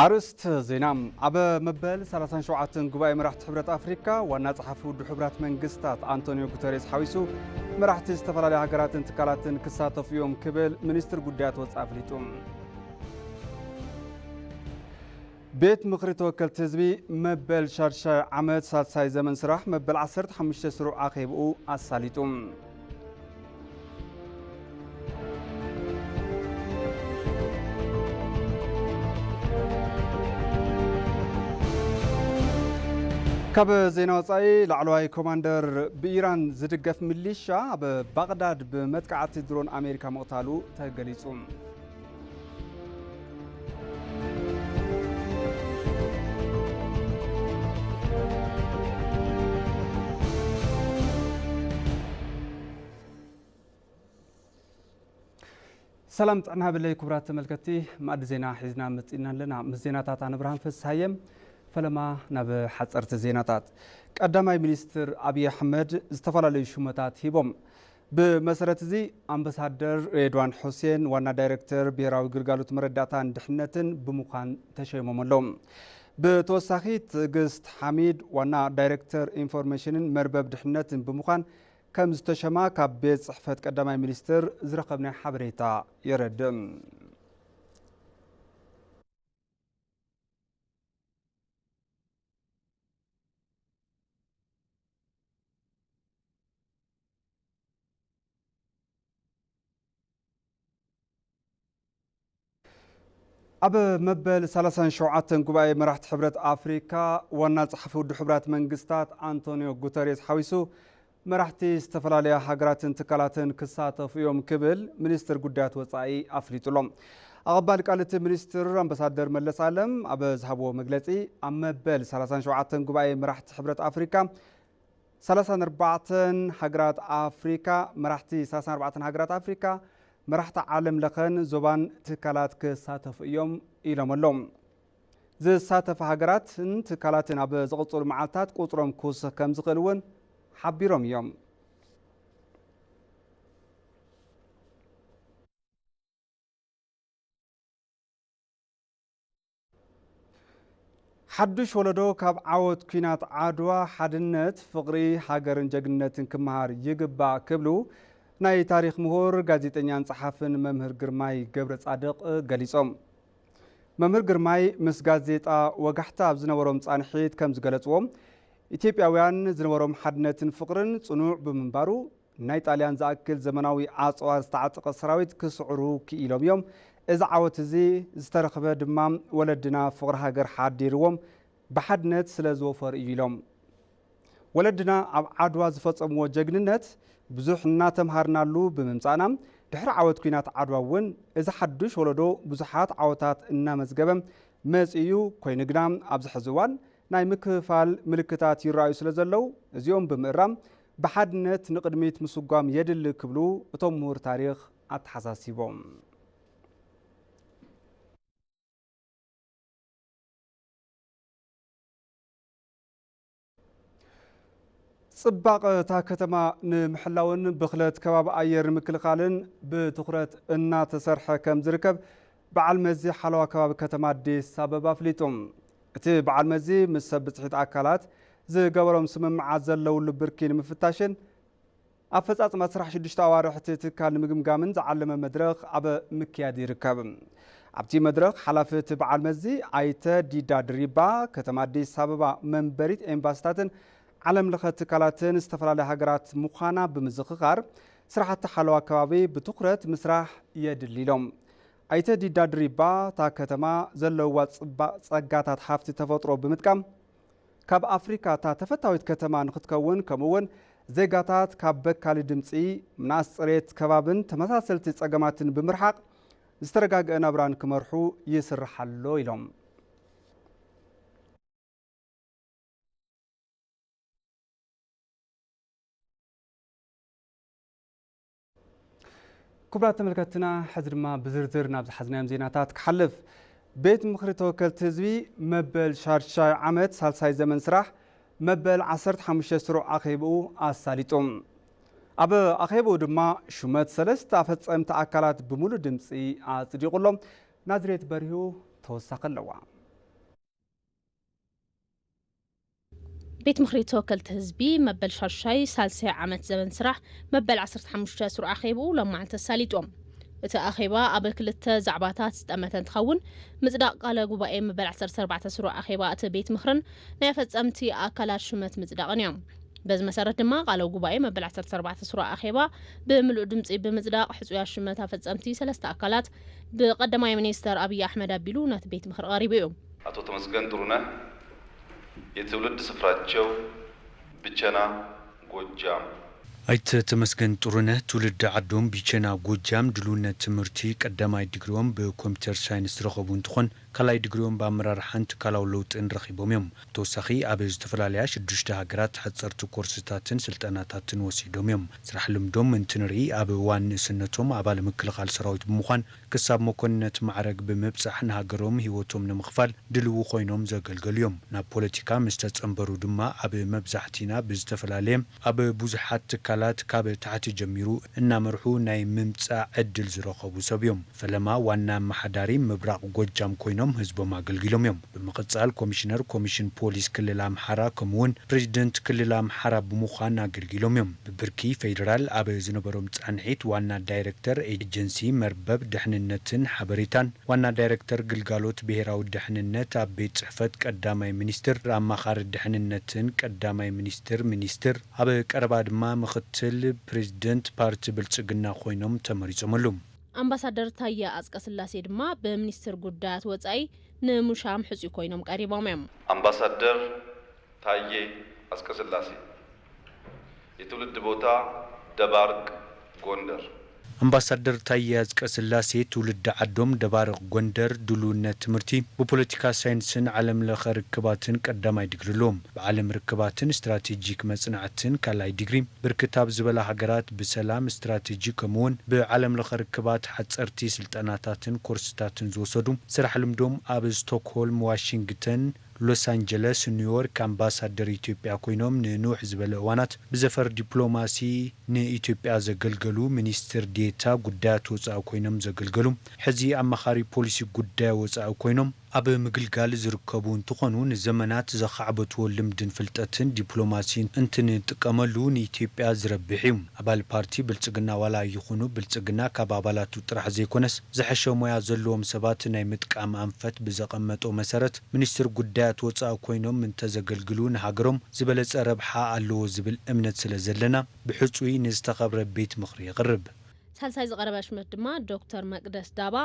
ኣርእስተ ዜና። ኣብ መበል ሰላሳን ሸውዓተን ጉባኤ መራሕቲ ሕብረት ኣፍሪካ ዋና ጸሓፊ ውድብ ሕቡራት መንግስታት ኣንቶኒዮ ጉተሬስ ሓዊሱ መራሕቲ ዝተፈላለዩ ሃገራትን ትካላትን ክሳተፉ እዮም ክብል ሚኒስትር ጉዳያት ወጻኢ ኣፍሊጡ። ቤት ምኽሪ ተወከልቲ ህዝቢ መበል ሻድሻይ ዓመት ሳልሳይ ዘመን ስራሕ መበል ዓሰርተ ሓሙሽተ ስሩዕ ኣኼብኡ ኣሳሊጡ። ካብ ዜና ወጻኢ፣ ላዕለዋይ ኮማንደር ብኢራን ዝድገፍ ሚሊሻ ኣብ ባቕዳድ ብመጥቃዕቲ ድሮን ኣሜሪካ ምቕታሉ ተገሊጹ። ሰላም ጥዕና ሃበለይ ክቡራት ተመልከትቲ፣ ማእዲ ዜና ሒዝና መጺእና ኣለና። ምስ ዜናታት ኣነ ብርሃን ፍስሃየ። ፈለማ ናብ ሓጸርቲ ዜናታት። ቀዳማይ ሚኒስትር ኣብይ ኣሕመድ ዝተፈላለዩ ሹመታት ሂቦም። ብመሰረት እዚ ኣምባሳደር ሬድዋን ሑሴን ዋና ዳይሬክተር ብሄራዊ ግልጋሎት መረዳእታን ድሕነትን ብምዃን ተሸይሞም ኣለዉ። ብተወሳኺ ትዕግስት ሓሚድ ዋና ዳይሬክተር ኢንፎርሜሽንን መርበብ ድሕነትን ብምዃን ከም ዝተሸማ ካብ ቤት ጽሕፈት ቀዳማይ ሚኒስትር ዝረኸብናዮ ሓበሬታ የረድእ። ኣብ መበል ሰላሳን ሸውዓተን ጉባኤ መራሕቲ ሕብረት ኣፍሪካ ዋና ጸሓፊ ውድብ ሕቡራት መንግስታት ኣንቶኒዮ ጉተሬስ ሓዊሱ መራሕቲ ዝተፈላለያ ሃገራትን ትካላትን ክሳተፉ እዮም ክብል ሚኒስትር ጉዳያት ወጻኢ ኣፍሊጡ ኣሎ። ኣቐባሊ ቃል እቲ ሚኒስትር ኣምባሳደር መለስ ኣለም ኣብ ዝሃብዎ መግለጺ፣ ኣብ መበል ሰላሳን ሸውዓተን ጉባኤ መራሕቲ ሕብረት ኣፍሪካ ሰላሳን ኣርባዕተን ሃገራት ኣፍሪካ፣ መራሕቲ ሰላሳን ኣርባዕተን ሃገራት ኣፍሪካ፣ መራሕቲ ዓለም ለኸን ዞባን ትካላት ክሳተፉ እዮም ኢሎም ኣለዉ። ዝሳተፋ ሃገራትን ትካላትን ኣብ ዝቕጽሉ መዓልታት ቁጽሮም ክውስኽ ከም ዝኽእል እውን ሓቢሮም እዮም። ሓዱሽ ወለዶ ካብ ዓወት ኲናት ዓድዋ ሓድነት፣ ፍቕሪ ሃገርን ጀግንነትን ክመሃር ይግባእ ክብሉ ናይ ታሪኽ ምሁር፣ ጋዜጠኛን ጸሓፍን መምህር ግርማይ ገብረ ጻድቕ ገሊጾም። መምህር ግርማይ ምስ ጋዜጣ ወጋሕታ ኣብ ዝነበሮም ጻንሒት ከም ዝገለጽዎ፣ ኢትዮጵያውያን ዝነበሮም ሓድነትን ፍቕርን ጽኑዕ ብምንባሩ፣ ናይ ጣልያን ዝኣክል ዘመናዊ ኣጽዋር ዝተዓጠቐ ሰራዊት ክስዕሩ ክኢሎም እዮም። እዚ ዓወት እዚ ዝተረኽበ ድማ ወለድና ፍቕሪ ሃገር ሓዲርዎም ብሓድነት ስለ ዝወፈሩ እዩ ኢሎም። ወለድና ኣብ ዓድዋ ዝፈጸምዎ ጀግንነት ብዙሕ እናተምሃርናሉ ብምምጻእና፣ ድሕሪ ዓወት ኲናት ዓድዋ እውን እዚ ሓዱሽ ወለዶ ብዙሓት ዓወታት እናመዝገበ መጺኡ እዩ። ኮይኑ ግና ኣብዚ ሕዚ እዋን ናይ ምክፍፋል ምልክታት ይረኣዩ ስለ ዘለዉ፣ እዚኦም ብምእራም ብሓድነት ንቕድሚት ምስጓም የድሊ ክብሉ እቶም ምሁር ታሪኽ ኣተሓሳሲቦም። ጽባቐ እታ ከተማ ንምሕላውን ብኽለት ከባቢ ኣየር ንምክልኻልን ብትኹረት እናተሰርሐ ከም ዝርከብ በዓል መዚ ሓለዋ ከባቢ ከተማ ኣዲስ ኣበባ ኣፍሊጡ። እቲ በዓል መዚ ምስ ሰብ ብጽሒት ኣካላት ዝገበሮም ስምምዓት ዘለውሉ ብርኪ ንምፍታሽን ኣፈጻጽማ ስራሕ ሽዱሽተ ኣዋርሕ እቲ ትካል ንምግምጋምን ዝዓለመ መድረኽ ኣብ ምክያድ ይርከብ። ኣብቲ መድረኽ ሓላፊ እቲ በዓል መዚ ኣይተ ዲዳ ድሪባ፣ ከተማ ኣዲስ ኣበባ መንበሪት ኤምባሲታትን ዓለም ለኸ ትካላትን ዝተፈላለያ ሃገራት ምዃና ብምዝኽኻር፣ ስራሕቲ ሓለዋ ከባቢ ብትኹረት ምስራሕ የድሊ ኢሎም። ኣይተ ዲዳ ድሪባ፣ እታ ከተማ ዘለውዋ ጽባ-፣ ጸጋታት ሃፍቲ ተፈጥሮ ብምጥቃም፣ ካብ ኣፍሪካ እታ ተፈታዊት ከተማ ንክትከውን፣ ከምኡ እውን ዜጋታት ካብ በካሊ ድምፂ፣ ምንኣስ ፅሬት ከባብን ተመሳሰልቲ ፀገማትን ብምርሓቕ ዝተረጋግአ ናብራ ንክመርሑ ይስራሕ ኣሎ ኢሎም። ክቡራት ተመልከትትና፣ ሕዚ ድማ ብዝርዝር ናብ ዝሓዝናዮም ዜናታት ክሓልፍ። ቤት ምኽሪ ተወከልቲ ህዝቢ መበል ሻድሻይ ዓመት ሳልሳይ ዘመን ስራሕ መበል ዓሰርተ ሓሙሽተ ስሩዕ ኣኼብኡ ኣሳሊጡ። ኣብ ኣኼብኡ ድማ ሹመት ሰለስተ ኣፈጸምቲ ኣካላት ብምሉእ ድምጺ ኣጽዲቑ ኣሎ። ናዝሬት በሪሁ ተወሳኺ ኣለዋ። ቤት ምኽሪ ተወከልቲ ህዝቢ መበል ሻዱሻይ ሳልሳይ ዓመት ዘበን ስራሕ መበል ዓሰርተ ሓሙሽተ ስሩዕ ኣኼብኡ ሎማዕንቲ ኣሳሊጦም። እቲ ኣኼባ ኣብ ክልተ ዛዕባታት ዝጠመተ እንትኸውን፣ ምጽዳቕ ቃለ ጉባኤ መበል ዓሰርተ ኣርባዕተ ስሩዕ ኣኼባ እቲ ቤት ምኽርን ናይ ፈጸምቲ ኣካላት ሹመት ምጽዳቕን እዮም። በዚ መሰረት ድማ ቃለ ጉባኤ መበል ዓሰርተ ኣርባዕተ ስሩዕ ኣኼባ ብምሉእ ድምፂ ብምጽዳቕ ሕጹያ ሹመት ኣፈጸምቲ ሰለስተ ኣካላት ብቀዳማይ ሚኒስተር ኣብይ ኣሕመድ ኣቢሉ ነቲ ቤት ምኽሪ ቀሪቡ እዩ። አቶ ተመስገን ጥሩነህ የትውልድ ስፍራቸው ብቸና ጎጃም። ኣይተ ተመስገን ጥሩነህ ትውልዲ ዓዶም ቢቸና ጎጃም ድልውነት ትምህርቲ ቀዳማይ ዲግሪኦም ብኮምፒተር ሳይንስ ዝረኸቡ እንትኾን ካልኣይ ዲግሪኦም ብኣመራርሓን ትካላዊ ለውጥን ረኺቦም እዮም። ብተወሳኺ ኣብ ዝተፈላለያ ሽዱሽተ ሃገራት ሓፀርቲ ኮርስታትን ስልጠናታትን ወሲዶም እዮም። ስራሕ ልምዶም እንትንርኢ ኣብ እዋን ንእስነቶም ኣባል ምክልኻል ሰራዊት ብምዃን ክሳብ መኮንነት ማዕረግ ብምብፃሕ ንሃገሮም ህይወቶም ንምኽፋል ድልዉ ኮይኖም ዘገልገሉ እዮም። ናብ ፖለቲካ ምስ ተፀንበሩ ድማ ኣብ መብዛሕቲና ብዝተፈላለየ ኣብ ብዙሓት ትካላት ካብ ታሕቲ ጀሚሩ እናመርሑ ናይ ምምፃእ ዕድል ዝረኸቡ ሰብ እዮም። ፈለማ ዋና ኣመሓዳሪ ምብራቕ ጎጃም ኮይኖም ህዝቦም ኣገልጊሎም እዮም። ብምቕፃል ኮሚሽነር ኮሚሽን ፖሊስ ክልል ኣምሓራ ከምኡውን ፕሬዚደንት ክልል ኣምሓራ ብምዃን ኣገልጊሎም እዮም። ብብርኪ ፌዴራል ኣብ ዝነበሮም ፃንሒት ዋና ዳይሬክተር ኤጀንሲ መርበብ ደሕንነትን ሓበሬታን፣ ዋና ዳይሬክተር ግልጋሎት ብሄራዊ ደሕንነት ኣብ ቤት ፅሕፈት ቀዳማይ ሚኒስትር፣ ኣማኻሪ ደሕንነትን ቀዳማይ ሚኒስትር ሚኒስትር፣ ኣብ ቀረባ ድማ ምኽትል ፕሬዚደንት ፓርቲ ብልፅግና ኮይኖም ተመሪፆም ኣለዉ። ኣምባሳደር ታየ ኣፅቀስላሴ ድማ ብሚኒስትር ጉዳያት ወፃኢ ንሙሻም ሕፁይ ኮይኖም ቀሪቦም እዮም። ኣምባሳደር ታዬ አጽቀሥላሴ። የትውልድ ቦታ ደባርቅ፣ ጎንደር። ኣምባሳደር ታዬ አጽቀሥላሴ ትውልዲ ዓዶም ደባርቕ ጎንደር፣ ድሉውነት ትምህርቲ ብፖለቲካ ሳይንስን ዓለም ለኸ ርክባትን ቀዳማይ ዲግሪ ኣለዎም። ብዓለም ርክባትን ስትራቴጂክ መጽናዕትን ካልኣይ ዲግሪ፣ ብርክት ኣብ ዝበላ ሃገራት ብሰላም ስትራቴጂ ከምኡውን ብዓለም ለኸ ርክባት ሓጸርቲ ስልጠናታትን ኮርስታትን ዝወሰዱ፣ ስራሕ ልምዶም ኣብ ስቶክሆልም፣ ዋሽንግተን፣ ሎስ ኣንጀለስ፣ ኒውዮርክ ኣምባሳደር ኢትዮጵያ ኮይኖም ንንውሕ ዝበለ እዋናት ብዘፈር ዲፕሎማሲ ንኢትዮጵያ ዘገልገሉ ሚኒስትር ዴታ ጉዳያት ወፃኢ ኮይኖም ዘገልገሉ፣ ሕዚ ኣማኻሪ ፖሊሲ ጉዳይ ወፃኢ ኮይኖም ኣብ ምግልጋል ዝርከቡ እንትኾኑ፣ ንዘመናት ዘኻዕበትዎ ልምድን ፍልጠትን ዲፕሎማሲን እንትንጥቀመሉ ንኢትዮጵያ ዝረብሕ እዩ። ኣባል ፓርቲ ብልፅግና ዋላ ይኹኑ ብልፅግና ካብ ኣባላቱ ጥራሕ ዘይኮነስ ዝሐሸ ሞያ ዘለዎም ሰባት ናይ ምጥቃም ኣንፈት ብዘቐመጦ መሰረት ሚኒስትር ጉዳያት ወፃኢ ኮይኖም እንተዘገልግሉ ንሃገሮም ዝበለፀ ረብሓ ኣለዎ ዝብል እምነት ስለዘለና ብሕፁይ ንዝተኸብረ ቤት ምኽሪ የቕርብ። ሳልሳይ ዝቐረበ ሽመት ድማ ዶክተር መቅደስ ዳባ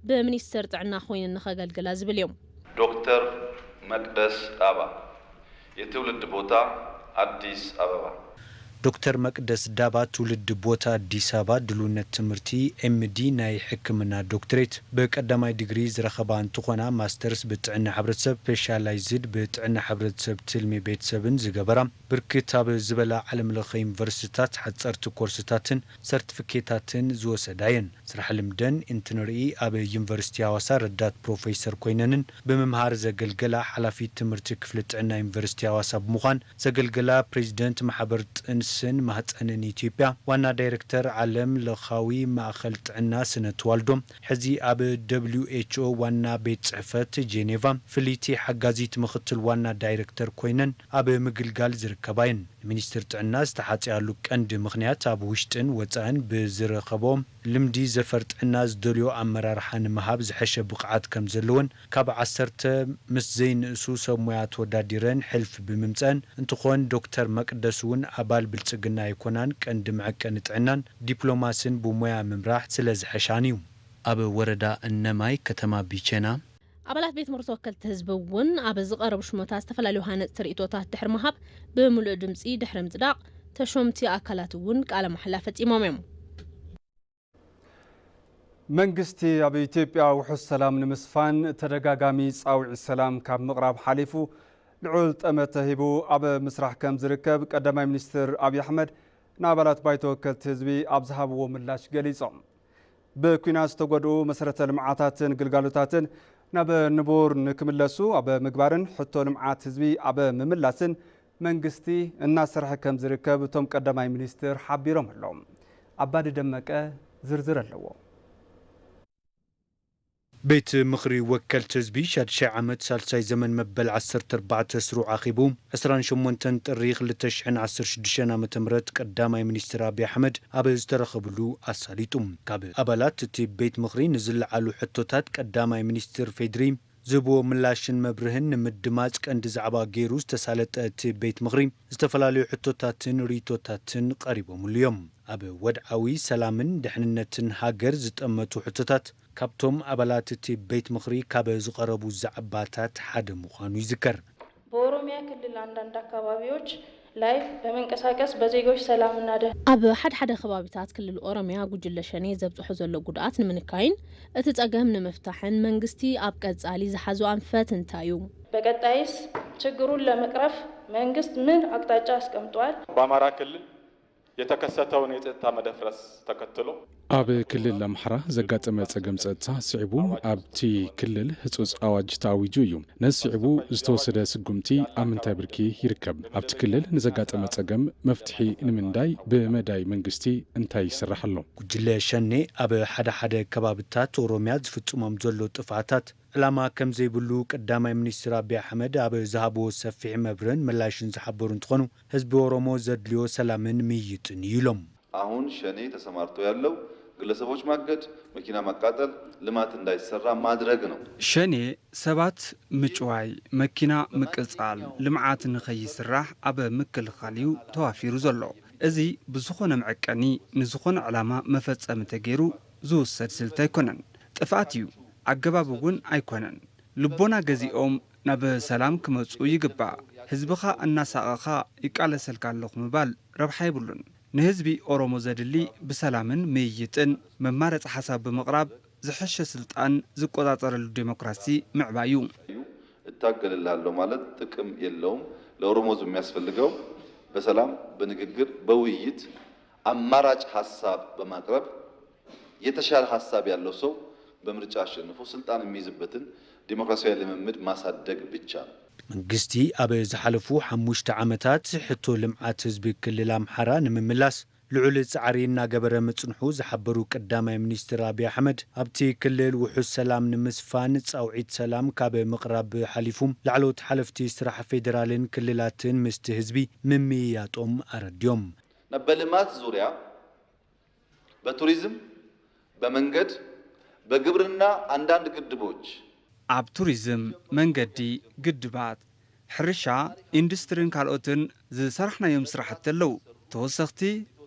ብሚኒስትር ጥዕና ኮይነን ንኸገልግላ ዝብል እዩ። ዶክተር መቅደስ ዳባ የትውልድ ቦታ ኣዲስ ኣበባ። ዶክተር መቅደስ ዳባ ትውልዲ ቦታ ኣዲስ ኣበባ፣ ድሉነት ትምህርቲ ኤምዲ ናይ ሕክምና ዶክትሬት ብቀዳማይ ዲግሪ ዝረኸባ እንትኾና፣ ማስተርስ ብጥዕና ሕብረተሰብ፣ ስፔሻላይዝድ ብጥዕና ሕብረተሰብ ትልሚ ቤተሰብን ዝገበራ፣ ብርክት ኣብ ዝበላ ዓለም ለኸ ዩኒቨርሲቲታት ሓፀርቲ ኮርስታትን ሰርቲፊኬታትን ዝወሰዳ እየን። ስራሕ ልምደን እንትንርኢ ኣብ ዩኒቨርሲቲ ሃዋሳ ረዳት ፕሮፌሰር ኮይነንን ብምምሃር ዘገልገላ ሓላፊት ትምህርቲ ክፍሊ ጥዕና ዩኒቨርሲቲ ሃዋሳ ብምዃን ዘገልገላ ፕሬዚደንት ማሕበር ጥንስን ማህፀንን ኢትዮጵያ ዋና ዳይሬክተር ዓለም ለኻዊ ማእኸል ጥዕና ስነ ተዋልዶ ሕዚ ኣብ ደብሊው ኤች ኦ ዋና ቤት ፅሕፈት ጄኔቫ ፍልይቲ ሓጋዚት ምኽትል ዋና ዳይሬክተር ኮይነን ኣብ ምግልጋል ዝርከባ እየን። ሚኒስትር ጥዕና ዝተሓጽያሉ ቀንዲ ምኽንያት ኣብ ውሽጥን ወጻእን ብዝረኸቦ ልምዲ ዘፈር ጥዕና ዝደልዮ ኣመራርሓ ንምሃብ ዝሐሸ ብቕዓት ከም ዘለወን ካብ ዓሰርተ ምስ ዘይንእሱ ሰብ ሞያ ተወዳዲረን ሕልፍ ብምምጸን እንትኾን ዶክተር መቅደስ እውን ኣባል ብልጽግና ኣይኮናን ቀንዲ መዐቀኒ ጥዕናን ዲፕሎማስን ብሞያ ምምራሕ ስለ ዝሐሻን እዩ። ኣብ ወረዳ እነማይ ከተማ ቢቸና፣ ኣባላት ቤት ምኽሪ ተወከልቲ ህዝቢ እውን ኣብ ዝቐረቡ ሽሞታት ዝተፈላለዩ ሃነፅቲ ርእይቶታት ድሕሪ ምሃብ ብምሉእ ድምፂ ድሕሪ ምፅዳቕ ተሾምቲ ኣካላት እውን ቃለ ማሕላ ፈፂሞም እዮም። መንግስቲ ኣብ ኢትዮጵያ ውሑስ ሰላም ንምስፋን ተደጋጋሚ ፃውዒት ሰላም ካብ ምቕራብ ሓሊፉ ልዑል ጠመተ ሂቡ ኣብ ምስራሕ ከም ዝርከብ ቀዳማይ ሚኒስትር ኣብይ ኣሕመድ ንኣባላት ባይቶ ወከልቲ ህዝቢ ኣብ ዝሃብዎ ምላሽ ገሊፆም። ብኲናት ዝተጎድኡ መሰረተ ልምዓታትን ግልጋሎታትን ናብ ንቡር ንክምለሱ ኣብ ምግባርን ሕቶ ልምዓት ህዝቢ ኣብ ምምላስን መንግስቲ እናሰርሐ ከም ዝርከብ እቶም ቀዳማይ ሚኒስትር ሓቢሮም ኣለዉ። ኣባዲ ደመቀ ዝርዝር ኣለዎ። ቤት ምኽሪ ወከልቲ ህዝቢ ሻድሻይ ዓመት ሳልሳይ ዘመን መበል ዓሰርተ ኣርባዕተ ስሩዕ ኣኺቡ ዕስራን ሸሞንተን ጥሪ ክልተ ሽሕን ዓሰርተ ሽዱሽተን ዓመተ ምህረት ቀዳማይ ሚኒስትር ኣብይ ኣሕመድ ኣብ ዝተረኸብሉ ኣሳሊጡ። ካብ ኣባላት እቲ ቤት ምኽሪ ንዝለዓሉ ሕቶታት ቀዳማይ ሚኒስትር ፌድሪ ዝህብዎ ምላሽን መብርህን ንምድማፅ ቀንዲ ዛዕባ ገይሩ ዝተሳለጠ እቲ ቤት ምኽሪ ዝተፈላለዩ ሕቶታትን ርእይቶታትን ቀሪቦምሉ እዮም። ኣብ ወድዓዊ ሰላምን ድሕንነትን ሃገር ዝጠመቱ ሕቶታት ካብቶም ኣባላት እቲ ቤት ምኽሪ ካብ ዝቐረቡ ዛዕባታት ሓደ ምዃኑ ይዝከር። በኦሮሚያ ክልል አንዳንድ አካባቢዎች ላይ በመንቀሳቀስ በዜጎች ሰላምና ደህ ኣብ ሓደ ሓደ ከባቢታት ክልል ኦሮሚያ ጉጅለ ሸኔ ዘብፅሖ ዘሎ ጉድኣት ንምንካይን እቲ ፀገም ንምፍታሕን መንግስቲ ኣብ ቀፃሊ ዝሓዞ ኣንፈት እንታይ እዩ? በቀጣይስ ችግሩን ለመቅረፍ መንግስት ምን አቅጣጫ አስቀምጧል? በአማራ ክልል የተከሰተውን የጸጥታ መደፍረስ ተከትሎ ኣብ ክልል ኣምሓራ ዘጋጠመ ጸገም ጸጥታ ስዒቡ ኣብቲ ክልል ህጹጽ ኣዋጅ ተኣዊጁ እዩ። ነዚ ስዒቡ ዝተወሰደ ስጉምቲ ኣብ ምንታይ ብርኪ ይርከብ? ኣብቲ ክልል ንዘጋጠመ ጸገም መፍትሒ ንምንዳይ ብመዳይ መንግስቲ እንታይ ይስራሕ ኣሎ? ጉጅለ ሸኔ ኣብ ሓደ ሓደ ከባብታት ኦሮሚያ ዝፍጽሞም ዘሎ ጥፍኣታት ዕላማ ከም ዘይብሉ ቀዳማይ ሚኒስትር ኣቢይ ኣሕመድ ኣብ ዝሃብዎ ሰፊሕ መብርህን ምላሽን ዝሓበሩ እንትኾኑ፣ ህዝቢ ኦሮሞ ዘድልዮ ሰላምን ምይይጥን እዩ ኢሎም። አሁን ሸኔ ተሰማርቶ ያለው ግለሰቦች ማገድ፣ መኪና ማቃጠል፣ ልማት እንዳይሰራ ማድረግ ነው። ሸኔ ሰባት ምጭዋይ፣ መኪና ምቅጻል፣ ልምዓት ንኸይስራሕ ኣብ ምክልኻል እዩ ተዋፊሩ ዘሎ። እዚ ብዝኾነ መዐቀኒ ንዝኾነ ዕላማ መፈጸሚ ተገይሩ ዝውሰድ ስልቲ ኣይኮነን። ጥፍኣት እዩ፣ ኣገባብ እውን ኣይኮነን። ልቦና ገዚኦም ናብ ሰላም ክመጹ ይግባእ። ህዝብኻ እናሳቐኻ ይቃለሰልካ ኣለኹ ምባል ረብሓ የብሉን። ንህዝቢ ኦሮሞ ዘድሊ ብሰላምን ምይይጥን መማረጺ ሓሳብ ብምቕራብ ዝሐሸ ስልጣን ዝቆጻጸረሉ ዴሞክራሲ ምዕባይ እዩ። እታገልልሃለሁ ማለት ጥቅም የለውም። ለኦሮሞ ህዝብ የሚያስፈልገው በሰላም በንግግር በውይይት አማራጭ ሐሳብ በማቅረብ የተሻለ ሐሳብ ያለው ሰው በምርጫ አሸንፎ ስልጣን የሚይዝበትን ዴሞክራሲያዊ ልምምድ ማሳደግ ብቻ ነው። መንግስቲ ኣብ ዝሓለፉ ሓሙሽተ ዓመታት ሕቶ ልምዓት ህዝቢ ክልል ኣምሓራ ንምምላስ ልዑል ፃዕሪ እናገበረ ምፅንሑ ዝሓበሩ ቀዳማይ ሚኒስትር ኣብይ ኣሕመድ፣ ኣብቲ ክልል ውሑስ ሰላም ንምስፋን ፃውዒት ሰላም ካብ ምቕራብ ሓሊፉ ላዕለዎት ሓለፍቲ ስራሕ ፌዴራልን ክልላትን ምስቲ ህዝቢ ምምይያጦም ኣረድዮም። በልማት ዙሪያ በቱሪዝም፣ በመንገድ፣ በግብርና አንዳንድ ግድቦች ኣብ ቱሪዝም፣ መንገዲ፣ ግድባት፣ ሕርሻ፣ ኢንዱስትሪን ካልኦትን ዝሰራሕናዮም ስራሕቲ ኣለዉ። ተወሰኽቲ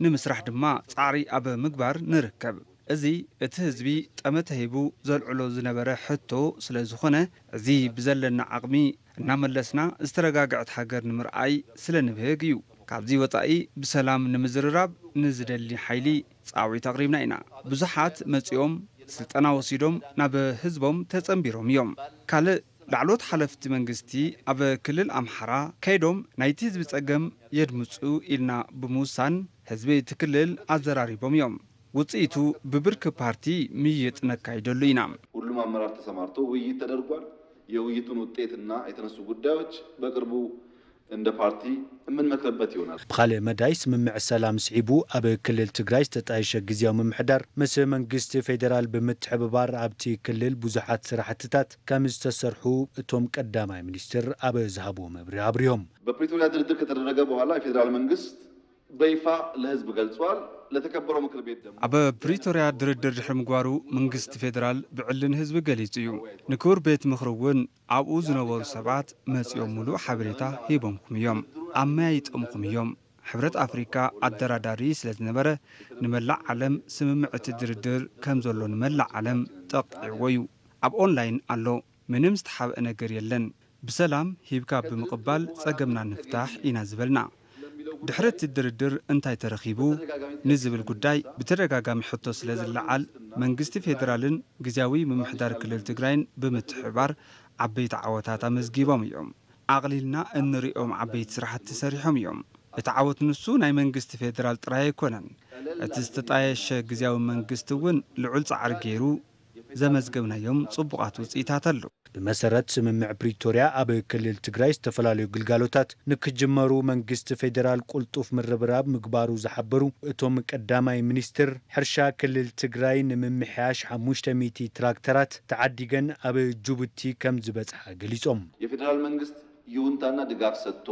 ንምስራሕ ድማ ፃዕሪ ኣብ ምግባር ንርከብ። እዚ እቲ ህዝቢ ጠመተ ሂቡ ዘልዕሎ ዝነበረ ሕቶ ስለ ዝኾነ፣ እዚ ብዘለና ዓቕሚ እናመለስና ዝተረጋግዐት ሃገር ንምርኣይ ስለ ንብህግ እዩ። ካብዚ ወፃኢ ብሰላም ንምዝርራብ ንዝደሊ ሓይሊ ፃውዒት ኣቕሪብና ኢና። ብዙሓት መፂኦም ስልጠና ወሲዶም ናብ ህዝቦም ተፀንቢሮም እዮም። ካልእ ላዕለዎት ሓለፍቲ መንግስቲ ኣብ ክልል ኣምሓራ ከይዶም ናይቲ ህዝቢ ፀገም የድምፁ ኢልና ብምውሳን ህዝቢ እቲ ክልል ኣዘራሪቦም እዮም። ውፅኢቱ ብብርኪ ፓርቲ ምይይጥ ነካይደሉ ኢና። ሁሉም አመራር ተሰማርቶ ውይይት ተደርጓል። የውይይቱን ውጤትና የተነሱ ጉዳዮች በቅርቡ እንደ ፓርቲ የምንመክርበት ይሆናል። ብኻልእ መዳይ ስምምዕ ሰላም ስዒቡ ኣብ ክልል ትግራይ ዝተጣየሸ ግዝያዊ ምምሕዳር ምስ መንግስቲ ፌዴራል ብምትሕብባር ኣብቲ ክልል ብዙሓት ስራሕትታት ከም ዝተሰርሑ እቶም ቀዳማይ ሚኒስትር ኣብ ዝሃብዎ መብርሂ ኣብሪሆም። በፕሪቶሪያ ድርድር ከተደረገ በኋላ የፌዴራል መንግስት በይፋ ለህዝብ ገልጿል። ለተከበረው ምክር ቤት ደግሞ ኣብ ፕሪቶርያ ድርድር ድሕሪ ምግባሩ መንግስቲ ፌዴራል ብዕሊ ንህዝቢ ገሊጹ እዩ። ንክቡር ቤት ምኽሪ እውን ኣብኡ ዝነበሩ ሰባት መጺኦም ሙሉእ ሓበሬታ ሂቦምኩም እዮም፣ ኣመያይጦምኩም እዮም። ሕብረት ኣፍሪካ ኣደራዳሪ ስለ ዝነበረ ንመላእ ዓለም ስምምዕ እቲ ድርድር ከም ዘሎ ንመላእ ዓለም ጠቂዕዎ እዩ። ኣብ ኦንላይን ኣሎ፣ ምንም ዝተሓብአ ነገር የለን። ብሰላም ሂብካ ብምቕባል ጸገምና ንፍታሕ ኢና ዝበልና። ድሕሪ እቲ ድርድር እንታይ ተረኺቡ ንዝብል ጉዳይ ብተደጋጋሚ ሕቶ ስለ ዝለዓል መንግስቲ ፌደራልን ግዝያዊ ምምሕዳር ክልል ትግራይን ብምትሕብባር ዓበይቲ ዓወታት ኣመዝጊቦም እዮም። ኣቕሊልና እንሪኦም ዓበይቲ ስራሕቲ ሰሪሖም እዮም። እቲ ዓወት ንሱ ናይ መንግስቲ ፌደራል ጥራይ ኣይኮነን። እቲ ዝተጣየሸ ግዝያዊ መንግስቲ እውን ልዑል ፃዕሪ ገይሩ ዘመዝገብናዮም ፅቡቓት ውፅኢታት ኣለዉ። ብመሰረት ስምምዕ ፕሪቶርያ ኣብ ክልል ትግራይ ዝተፈላለዩ ግልጋሎታት ንክጅመሩ መንግስቲ ፌዴራል ቁልጡፍ ምርብራብ ምግባሩ ዝሓበሩ እቶም ቀዳማይ ሚኒስትር፣ ሕርሻ ክልል ትግራይ ንምምሕያሽ ሓሙሽተ ሚእቲ ትራክተራት ተዓዲገን ኣብ ጅቡቲ ከም ዝበፅሓ ገሊፆም። የፌዴራል መንግስት ይሁንታና ድጋፍ ሰጥቶ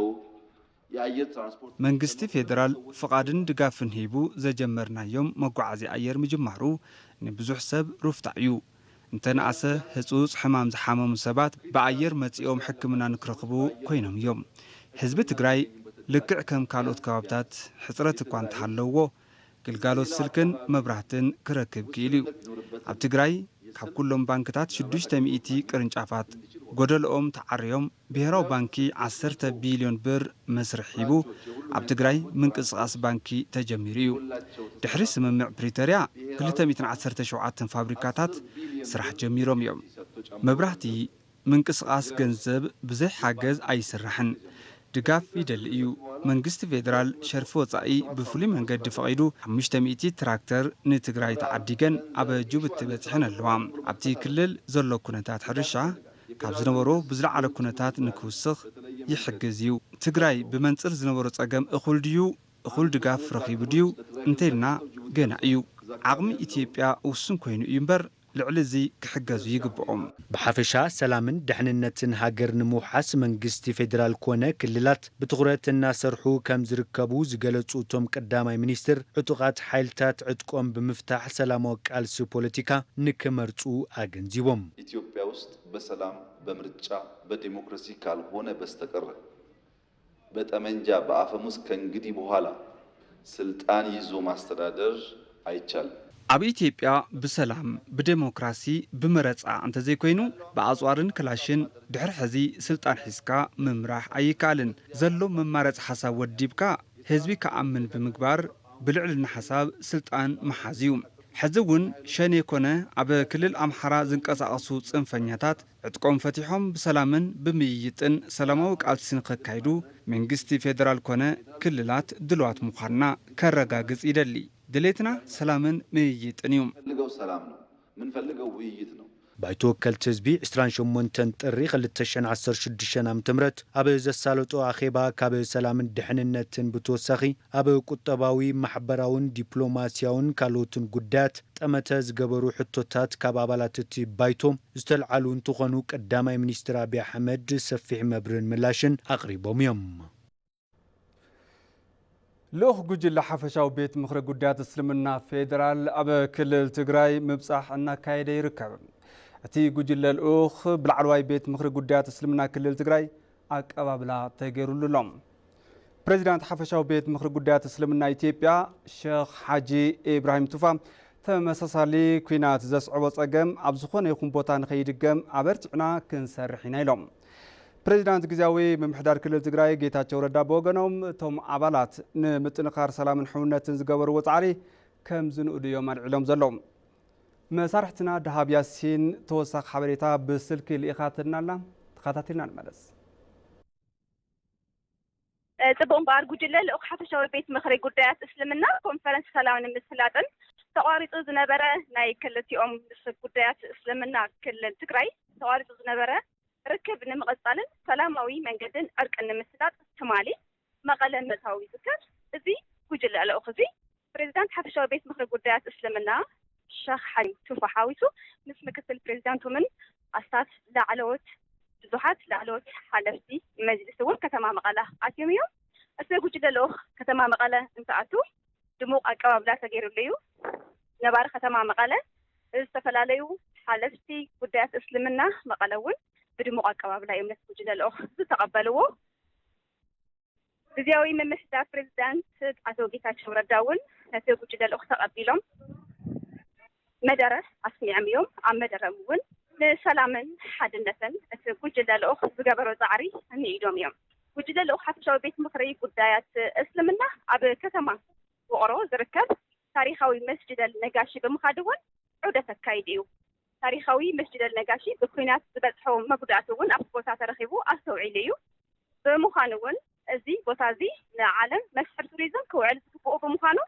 የአየር ትራንስፖርት መንግስቲ ፌዴራል ፍቓድን ድጋፍን ሂቡ ዘጀመርናዮም መጓዓዝያ ኣየር ምጅማሩ ንብዙሕ ሰብ ሩፍታ እዩ። እንተነኣሰ ህጹጽ ሕማም ዝሓመሙ ሰባት ብኣየር መጺኦም ሕክምና ንክረኽቡ ኮይኖም እዮም። ህዝቢ ትግራይ ልክዕ ከም ካልኦት ከባብታት ሕጽረት እኳ እንተሃለዎ፣ ግልጋሎት ስልክን መብራህትን ክረክብ ክኢሉ እዩ። ኣብ ትግራይ ካብ ኩሎም ባንክታት ሽዱሽተ ሚእቲ ቅርንጫፋት ጎደልኦም ተዓርዮም ብሄራዊ ባንኪ ዓሰርተ ቢልዮን ብር መስርሕ ሂቡ ኣብ ትግራይ ምንቅስቓስ ባንኪ ተጀሚሩ እዩ። ድሕሪ ስምምዕ ፕሪቶርያ ክልተ ሚእትን ዓሰርተ ሸውዓተን ፋብሪካታት ስራሕ ጀሚሮም እዮም። መብራህቲ፣ ምንቅስቓስ ገንዘብ ብዘይ ሓገዝ ኣይስራሕን። ድጋፍ ይደሊ እዩ። መንግስቲ ፌዴራል ሸርፊ ወፃኢ ብፍሉይ መንገዲ ፈቒዱ ሓሙሽተ ሚእቲ ትራክተር ንትግራይ ተዓዲገን ኣብ ጅቡቲ በፂሐን ኣለዋ። ኣብቲ ክልል ዘሎ ኩነታት ሕርሻ ካብ ዝነበሮ ብዝለዓለ ኩነታት ንክውስኽ ይሕግዝ እዩ። ትግራይ ብመንፅር ዝነበሮ ፀገም እኹል ድዩ? እኹል ድጋፍ ረኺቡ ድዩ እንተኢልና ገና እዩ። ዓቕሚ ኢትዮጵያ ውሱን ኮይኑ እዩ እምበር ልዕሊ እዚ ክሕገዙ ይግብኦም። ብሓፈሻ ሰላምን ድሕንነትን ሃገር ንምውሓስ መንግስቲ ፌዴራል ኮነ ክልላት ብትኹረት እናሰርሑ ከም ዝርከቡ ዝገለፁ እቶም ቀዳማይ ሚኒስትር፣ ዕጡቓት ሓይልታት ዕጥቆም ብምፍታሕ ሰላማዊ ቃልሲ ፖለቲካ ንክመርፁ ኣገንዚቦም። ኢትዮጵያ ውስጥ በሰላም፣ በምርጫ፣ በዲሞክራሲ ካልሆነ በስተቀር በጠመንጃ በአፈሙዝ ከእንግዲህ በኋላ ስልጣን ይዞ ማስተዳደር አይቻልም። ኣብ ኢትዮጵያ ብሰላም፣ ብዴሞክራሲ፣ ብመረፃ እንተዘይኮይኑ ብኣፅዋርን ክላሽን ድሕሪ ሕዚ ስልጣን ሒዝካ ምምራሕ ኣይከኣልን። ዘሎ መማረፂ ሓሳብ ወዲብካ ህዝቢ ክኣምን ብምግባር ብልዕልና ሓሳብ ስልጣን ምሓዝ እዩ። ሕዚ እውን ሸኔ ኮነ ኣብ ክልል ኣምሓራ ዝንቀሳቐሱ ፅንፈኛታት ዕጥቆም ፈቲሖም ብሰላምን ብምይይጥን ሰላማዊ ቃልሲ ንኸካይዱ መንግስቲ ፌደራል ኮነ ክልላት ድልዋት ምዃንና ከረጋግጽ ይደሊ። ድሌትና ሰላምን ምይይጥን እዩ። የምንፈልገው ሰላም ነው። የምንፈልገው ውይይት ነው። ባይቶ ወከልቲ ህዝቢ ዕስራን ሸሞንተን ጥሪ ክልተ ሽሕን ዓሰርተ ሽዱሽተን ዓመተ ምህረት ኣብ ዘሳለጦ ኣኼባ ካብ ሰላምን ድሕንነትን ብተወሳኺ ኣብ ቁጠባዊ፣ ማሕበራውን ዲፕሎማስያውን ካልኦትን ጉዳያት ጠመተ ዝገበሩ ሕቶታት ካብ ኣባላት እቲ ባይቶ ዝተልዓሉ እንትኾኑ፣ ቀዳማይ ሚኒስትር ኣብይ ኣሕመድ ሰፊሕ መብርህን ምላሽን ኣቕሪቦም እዮም። ልኡኽ ጉጅለ ሓፈሻዊ ቤት ምኽሪ ጉዳያት እስልምና ፌዴራል ኣብ ክልል ትግራይ ምብጻሕ እናካየደ ይርከብ። እቲ ጉጅለ ልኡኽ ብላዕለዋይ ቤት ምኽሪ ጉዳያት እስልምና ክልል ትግራይ ኣቀባብላ ተገይሩሉ ኣሎ። ፕሬዚዳንት ሓፈሻዊ ቤት ምኽሪ ጉዳያት እስልምና ኢትዮጵያ ሸኽ ሓጂ ኢብራሂም ቱፋ ተመሳሳሊ ኲናት ዘስዕቦ ጸገም ኣብ ዝኾነ ይኹን ቦታ ንኸይድገም ኣበርቲዕና ክንሰርሕ ኢና ኢሎም። ፕሬዚዳንት ግዝያዊ ምምሕዳር ክልል ትግራይ ጌታቸው ረዳ ብወገኖም እቶም ኣባላት ንምጥንኻር ሰላምን ሕውነትን ዝገበርዎ ጻዕሪ ከም ዝንእዱ እዮም ኣልዒሎም ዘለዉ። መሳርሕትና ደሃብ ያሲን ተወሳኺ ሓበሬታ ብስልኪ ልኢኻትና ኣላ። ተኸታቲልና ንመለስ። ጽቡቕ እምበኣር ጉጅለ ልኡኽ ሓፈሻዊ ቤት ምኽሪ ጉዳያት እስልምና ኮንፈረንስ ሰላም ንምስላጥን ተቋሪጹ ዝነበረ ናይ ክልቲኦም ምስ ጉዳያት እስልምና ክልል ትግራይ ተቋሪጹ ዝነበረ ርክብ ንምቕጻልን ሰላማዊ መንገድን ዕርቅን ንምስላጥ ትማሊ መቐለ ምእታዉ ይዝከር። እዚ ጉጅለ ልኡኽ እዚ ፕሬዚዳንት ሓፈሻዊ ቤት ምኽሪ ጉዳያት እስልምና ሸኽ ሓሊም ቱፋ ሓዊሱ ምስ ምክትል ፕሬዚዳንቶምን ኣስታት ላዕለዎት ብዙሓት ላዕለዎት ሓለፍቲ መጅልስ እውን ከተማ መቐለ ኣትዮም እዮም። እቲ ጉጅለ ልኡኽ ከተማ መቐለ እንትኣቱ ድሙቕ ኣቀባብላ ተገይሩሉ እዩ። ነባሪ ከተማ መቐለ፣ ዝተፈላለዩ ሓለፍቲ ጉዳያት እስልምና መቐለ እውን ብድሙቕ ኣቀባብላ እዮም ነቲ ጉጅለ ልኡኽ ዝተቐበልዎ። ግዝያዊ ምምሕዳር ፕሬዚዳንት ኣቶ ጌታቸው ረዳ እውን ነቲ ጉጅለ ልኡኽ ተቐቢሎም መደረ ኣስሚዖም እዮም። ኣብ መደረም እውን ንሰላምን ሓድነትን እቲ ጉጅለ ልኡኽ ዝገበሮ ጻዕሪ ንኢዶም እዮም። ጉጅለ ልኡኽ ሓፈሻዊ ቤት ምኽሪ ጉዳያት እስልምና ኣብ ከተማ ውቕሮ ዝርከብ ታሪኻዊ መስጅድ ኣል ነጋሺ ብምኻድ እውን ዑደት ኣካይዱ እዩ። ታሪኻዊ መስጅድ ኣልነጋሺ ብኲናት ዝበጽሖ መጉዳእቲ እውን ኣብቲ ቦታ ተረኺቡ ኣስተውዒሉ እዩ። ብምዃኑ እውን እዚ ቦታ እዚ ንዓለም መስሕብ ቱሪዝም ክውዕል ዝግብኦ ብምዃኑ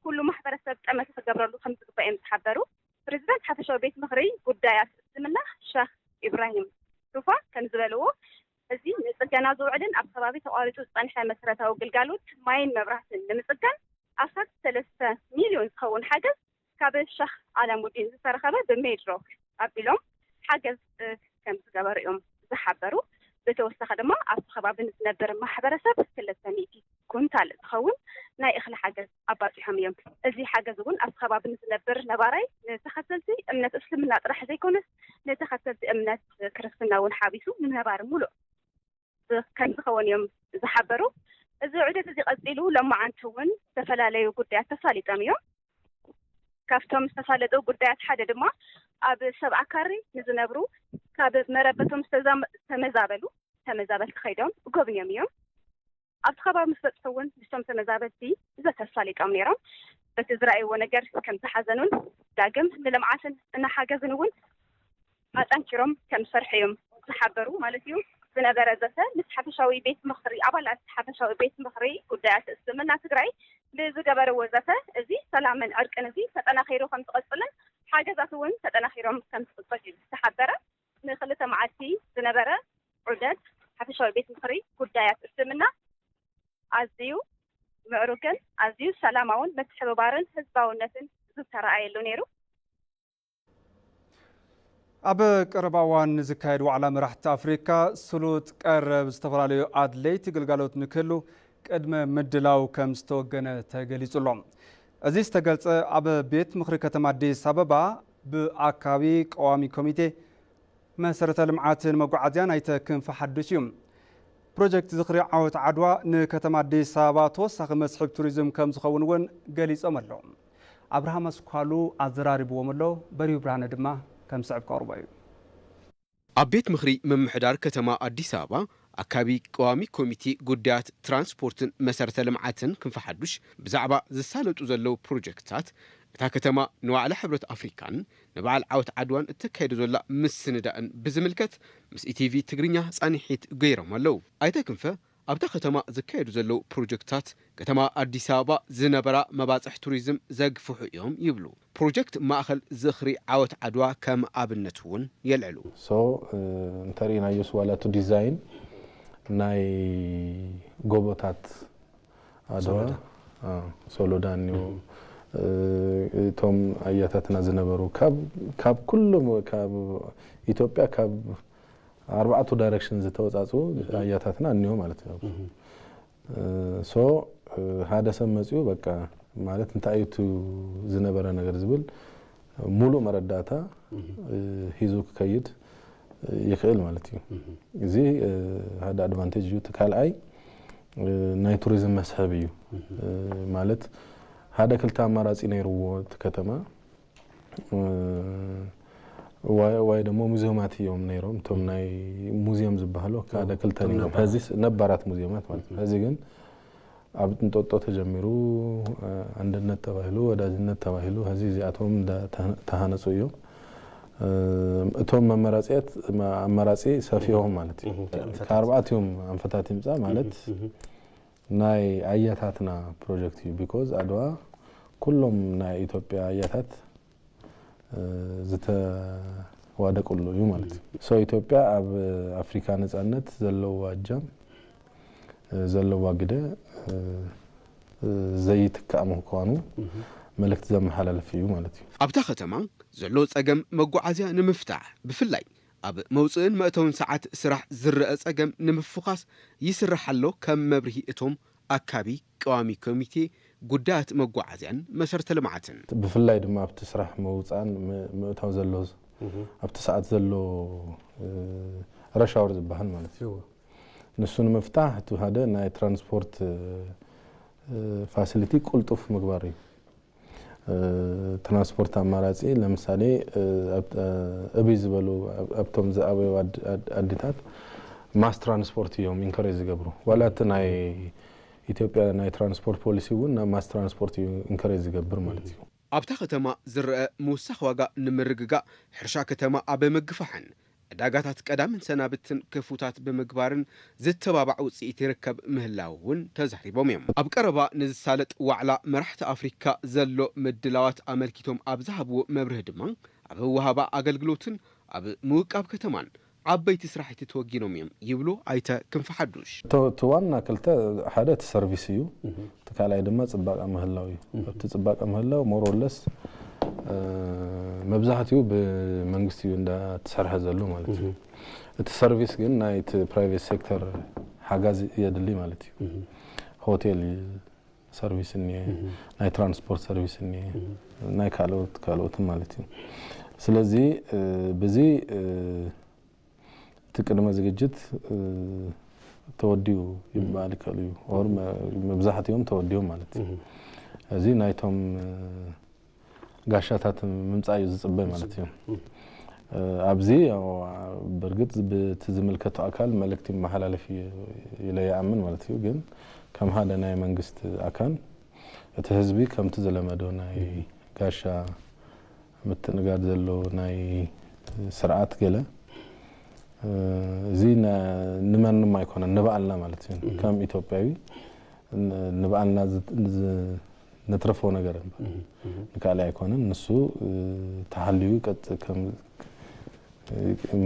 ኩሉ ማሕበረሰብ ጠመተ ክገብረሉ ከም ዝግባእ እዮም ዝሓበሩ። ፕሬዚዳንት ሓፈሻዊ ቤት ምኽሪ ጉዳያት እስልምና ሸኽ ኢብራሂም ሩፋ ከም ዝበልዎ፣ እዚ ንጽገና ዝውዕልን ኣብ ከባቢ ተቋሪጹ ዝጸንሐ መሰረታዊ ግልጋሎት ማይን መብራህትን ንምጽጋን ኣስታት ሰለስተ ሚልዮን ዝኸውን ሓገዝ ካብ ሸኽ ኣላሙዲን ዝተረኸበ ብሜድሮክ ኣቢሎም ሓገዝ ከም ዝገበሩ እዮም ዝሓበሩ። ብተወሳኺ ድማ ኣብቲ ከባቢ ንዝነብር ማሕበረሰብ ክልተ ሚእቲ ኩንታል ዝኸውን ናይ እኽሊ ሓገዝ ኣባፂሖም እዮም። እዚ ሓገዝ እውን ኣብቲ ከባቢ ንዝነብር ነባራይ ንተኸተልቲ እምነት እስልምና ጥራሕ ዘይኮነስ ንተኸተልቲ እምነት ክርስትና እውን ሓቢሱ ንነባሪ ሙሉእ ከም ዝኸውን እዮም ዝሓበሩ። እዚ ዑደት እዚ ቀፂሉ ሎማዓንቲ እውን ዝተፈላለዩ ጉዳያት ተሳሊጦም እዮም። ካብቶም ዝተሳለጡ ጉዳያት ሓደ ድማ ኣብ ሰብዓ ካሬ ንዝነብሩ ካብ መረበቶም ዝተዛም-፣ ዝተመዛበሉ ተመዛበልቲ ከይዶም ጎብንዮም እዮም። ኣብቲ ከባቢ ምስ በፅሑ እውን ምስቶም ተመዛበልቲ ዘተ ኣሳሊጦም ነይሮም። በቲ ዝረኣይዎ ነገር ከም ዝሓዘኑን ዳግም ንልምዓትን እናሓገዝን እውን ኣጠንኪሮም ከም ዝሰርሑ እዮም ዝሓበሩ ማለት እዩ። ዝነበረ ዘተ ምስ ሓፈሻዊ ቤት ምኽሪ፣ ኣባላት ሓፈሻዊ ቤት ምኽሪ ጉዳያት እስልምና ትግራይ ብዝገበርዎ ዘተ፣ እዚ ሰላምን ዕርቅን እዚ ተጠናኺሩ ከም ዝቐፅልን ሓገዛት እውን ተጠናኺሮም ከም ዝቕፅል እዩ ዝተሓበረ። ንክልተ መዓልቲ ዝነበረ ዑደት ሓፈሻዊ ቤት ምኽሪ ጉዳያት እስልምና ኣዝዩ ምዕሩግን ኣዝዩ ሰላማውን ምትሕብባርን ህዝባውነትን ዝተረኣየሉ ነይሩ። ኣብ ቀረባ እዋን ንዝካየድ ዋዕላ መራሕቲ ኣፍሪካ ስሉጥ ቀረብ ዝተፈላለዩ ኣድለይቲ ግልጋሎት ንክህሉ ቅድመ ምድላው ከም ዝተወገነ ተገሊጹ ኣሎ። እዚ ዝተገልጸ ኣብ ቤት ምኽሪ ከተማ ኣዲስ ኣበባ ብኣካቢ ቀዋሚ ኮሚቴ መሰረተ ልምዓትን መጓዓዝያን ኣይተ ክንፈ ሓዱሽ እዩ። ፕሮጀክት ዝኽሪ ዓወት ዓድዋ ንከተማ ኣዲስ ኣበባ ተወሳኺ መስሕብ ቱሪዝም ከም ዝኸውን እውን ገሊጾም ኣለዉ። ኣብርሃም ኣስኳሉ ኣዘራሪብዎም ኣሎ፣ በሪሁ ብርሃነ ድማ ከም ዝስዕብ ከቕርቦ እዩ። ኣብ ቤት ምኽሪ ምምሕዳር ከተማ ኣዲስ ኣበባ ኣካቢ ቀዋሚ ኮሚቴ ጉዳያት ትራንስፖርትን መሰረተ ልምዓትን ክንፈ ሓዱሽ ብዛዕባ ዝሳለጡ ዘለዉ ፕሮጀክትታት እታ ከተማ ንዋዕላ ሕብረት ኣፍሪካን ንበዓል ዓወት ዓድዋን እተካየዶ ዘላ ምስንዳእን ብዝምልከት ምስ ኢቲቪ ትግርኛ ጻንሒት ገይሮም ኣለዉ። ኣይተ ክንፈ ኣብታ ከተማ ዝካየዱ ዘለዉ ፕሮጀክትታት ከተማ ኣዲስ ኣበባ ዝነበራ መባፅሕ ቱሪዝም ዘግፍሑ እዮም ይብሉ። ፕሮጀክት ማእኸል ዝኽሪ ዓወት ዓድዋ ከም ኣብነት እውን የልዕሉ። ሶ እንተሪኢናዮስ ዋላ እቲ ዲዛይን ናይ ጎቦታት ኣድዋ ሶሎዳ። ሶሎዳ እኒኦ። እቶም ኣያታትና ዝነበሩ ካብ ኩሎም ካብ ኢትዮጵያ ካብ ኣርባዕቱ ዳይሬክሽን ዝተወፃፅኡ ኣያታትና እኒኦ ማለት እዩ። ሶ ሓደ ሰብ መፅኡ በቃ ማለት እንታይ እዩ ዝነበረ ነገር ዝብል ሙሉእ መረዳእታ ሂዙ ክከይድ ይኽእል ማለት እዩ። እዚ ሓደ ኣድቫንቴጅ እዩ። እቲ ካልኣይ ናይ ቱሪዝም መስሕብ እዩ። ማለት ሓደ ክልተ ኣማራፂ ነይርዎ እቲ ከተማ ዋይ ደግሞ ሙዚየማት እዮም ነይሮም። እቶም ናይ ሙዚየም ዝበሃሉ ሓደ ክልተ ነይሮም። ሕዚ ነባራት ሙዚየማት ማለት ነው። ሕዚ ግን ኣብ እንጦጦ ተጀሚሩ፣ ኣንድነት ተባሂሉ፣ ወዳጅነት ተባሂሉ፣ ሕዚ እዚኣቶም ተሃነፁ እዮም። እቶም መመራፅያት ኣመራፂ ሰፊሆም ማለት እዩ። ከኣርባዕቲኦም ኣንፈታት ይምፃ ማለት ናይ ኣያታትና ፕሮጀክት እዩ። ቢኮዝ ኣድዋ ኩሎም ናይ ኢትዮጵያ ኣያታት ዝተዋደቅሉ እዩ ማለት እዩ። ሶ ኢትዮጵያ ኣብ ኣፍሪካ ነፃነት ዘለዋ እጃም ዘለዋ ግደ ዘይትካእ ምኳኑ መልእክቲ ዘመሓላልፍ እዩ ማለት እዩ። ኣብታ ከተማ ዘሎ ፀገም መጓዓዝያ ንምፍታሕ ብፍላይ ኣብ መውፅእን መእተውን ሰዓት ስራሕ ዝረአ ፀገም ንምፍዃስ ይስራሕ ኣሎ። ከም መብርሂ እቶም ኣካቢ ቀዋሚ ኮሚቴ ጉዳያት መጓዓዝያን መሰረተ ልምዓትን። ብፍላይ ድማ ኣብቲ ስራሕ መውፃን ምእታው ዘሎ ኣብቲ ሰዓት ዘሎ ረሻወር ዝበሃል ማለት እዩ። ንሱ ንምፍታሕ እቲ ሓደ ናይ ትራንስፖርት ፋሲሊቲ ቁልጡፍ ምግባር እዩ። ትራንስፖርት ኣማራፂ ለምሳሌ እብይ ዝበሉ ኣብቶም ዝኣበዩ ኣድታት ማስ ትራንስፖርት እዮም ኢንከሬጅ ዝገብሩ። ዋላ እቲ ናይ ኢትዮጵያ ናይ ትራንስፖርት ፖሊሲ እውን ናብ ማስ ትራንስፖርት እዩ ኢንከሬጅ ዝገብር ማለት እዩ። ኣብታ ከተማ ዝረአ ምውሳኽ ዋጋ ንምርግጋእ ሕርሻ ከተማ ኣብ ምግፋሕን ዕዳጋታት ቀዳምን ሰናብትን ክፉታት ብምግባርን ዝተባባዕ ውፅኢት ይርከብ ምህላው እውን ተዛሪቦም እዮም። ኣብ ቀረባ ንዝሳለጥ ዋዕላ መራሕቲ ኣፍሪካ ዘሎ ምድላዋት ኣመልኪቶም ኣብ ዝሃብዎ መብርህ ድማ ኣብ ወሃባ ኣገልግሎትን ኣብ ምውቃብ ከተማን ዓበይቲ ስራሕቲ ተወጊኖም እዮም ይብሉ ኣይተ ክንፈ ሓዱሽ። እቲ ዋና ክልተ፣ ሓደ እቲ ሰርቪስ እዩ። እቲ ካልኣይ ድማ ፅባቐ ምህላው እዩ። ኣብቲ ፅባቐ ምህላው ሞሮለስ መብዛሕትኡ ብመንግስቲ እዩ እንዳተሰርሐ ዘሎ ማለት እዩ። እቲ ሰርቪስ ግን ናይ እቲ ፕራይቬት ሴክተር ሓጋዝ የድሊ ማለት እዩ። ሆቴል ሰርቪስ እኒኤ፣ ናይ ትራንስፖርት ሰርቪስ እኒኤ፣ ናይ ካልኦት ካልኦትን ማለት እዩ። ስለዚ ብዚ እቲ ቅድመ ዝግጅት ተወዲኡ ይበሃል ይከኣል እዩ። ኦር መብዛሕትኦም ተወዲኦም ማለት እዩ። እዚ ናይቶም ጋሻታት ምምፃእ እዩ ዝፅበ ማለት እዩ። ኣብዚ ያው ብርግጥ ብቲ ዝምልከቶ ኣካል መልእክቲ መሓላለፊ ኢለ ይኣምን ማለት እዩ። ግን ከም ሓደ ናይ መንግስቲ ኣካል እቲ ህዝቢ ከምቲ ዝለመዶ ናይ ጋሻ ምትእንጋድ ዘሎ ናይ ስርዓት ገለ እዚ ንመንም ኣይኮነን ንባዕልና ማለት እዩ። ከም ኢትዮጵያዊ ንባዕልና ንትረፎ ነገር እምበር ንካልእ ኣይኮነን። ንሱ ተሃልዩ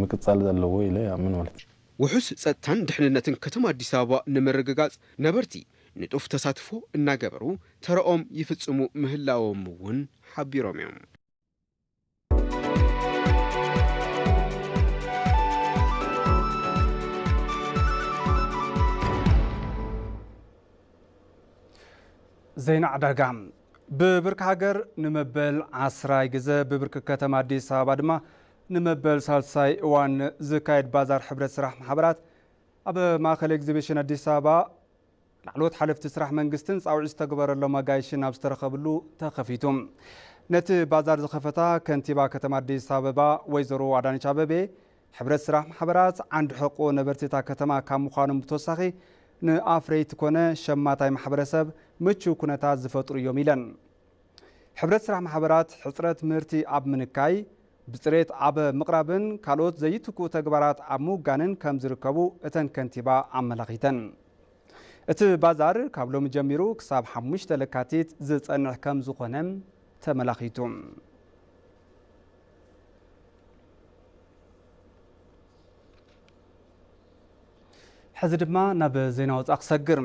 ምቅፃል ዘለዎ ኢለ ይኣምን ማለት እዩ። ውሑስ ጸጥታን ድሕንነትን ከተማ ኣዲስ ኣበባ ንምርግጋጽ ነበርቲ ንጡፍ ተሳትፎ እናገበሩ ተረኦም ይፍጽሙ ምህላዎም እውን ሓቢሮም እዮም። ዜና ዕዳጋ። ብብርኪ ሃገር ንመበል ዓስራይ ግዘ ብብርኪ ከተማ ኣዲስ ኣበባ ድማ ንመበል ሳልሳይ እዋን ዝካየድ ባዛር ሕብረት ስራሕ ማሕበራት ኣብ ማእኸል ኤግዚቢሽን ኣዲስ ኣበባ ላዕለዎት ሓለፍቲ ስራሕ መንግስትን ፃውዒት ዝተገበረሎም ኣጋይሽን ኣብ ዝተረኸብሉ ተኸፊቱ። ነቲ ባዛር ዝኸፈታ ከንቲባ ከተማ ኣዲስ ኣበባ ወይዘሮ ኣዳነች ኣበቤ ሕብረት ስራሕ ማሕበራት ዓንዲ ሕቆ ነበርቲ እታ ከተማ ካብ ምዃኖም ብተወሳኺ ንኣፍረይቲ ኮነ ሸማታይ ማሕበረሰብ ምቹው ኩነታት ዝፈጥሩ እዮም ኢለን። ሕብረት ስራሕ ማሕበራት ሕፅረት ምህርቲ ኣብ ምንካይ፣ ብፅሬት ኣብ ምቕራብን ካልኦት ዘይትክኡ ተግባራት ኣብ ምውጋንን ከም ዝርከቡ እተን ከንቲባ ኣመላኺተን። እቲ ባዛር ካብ ሎሚ ጀሚሩ ክሳብ ሓሙሽተ ለካቲት ዝፀንሕ ከም ዝኾነ ተመላኺቱ። ሕዚ ድማ ናብ ዜና ወፃኢ ክሰግር።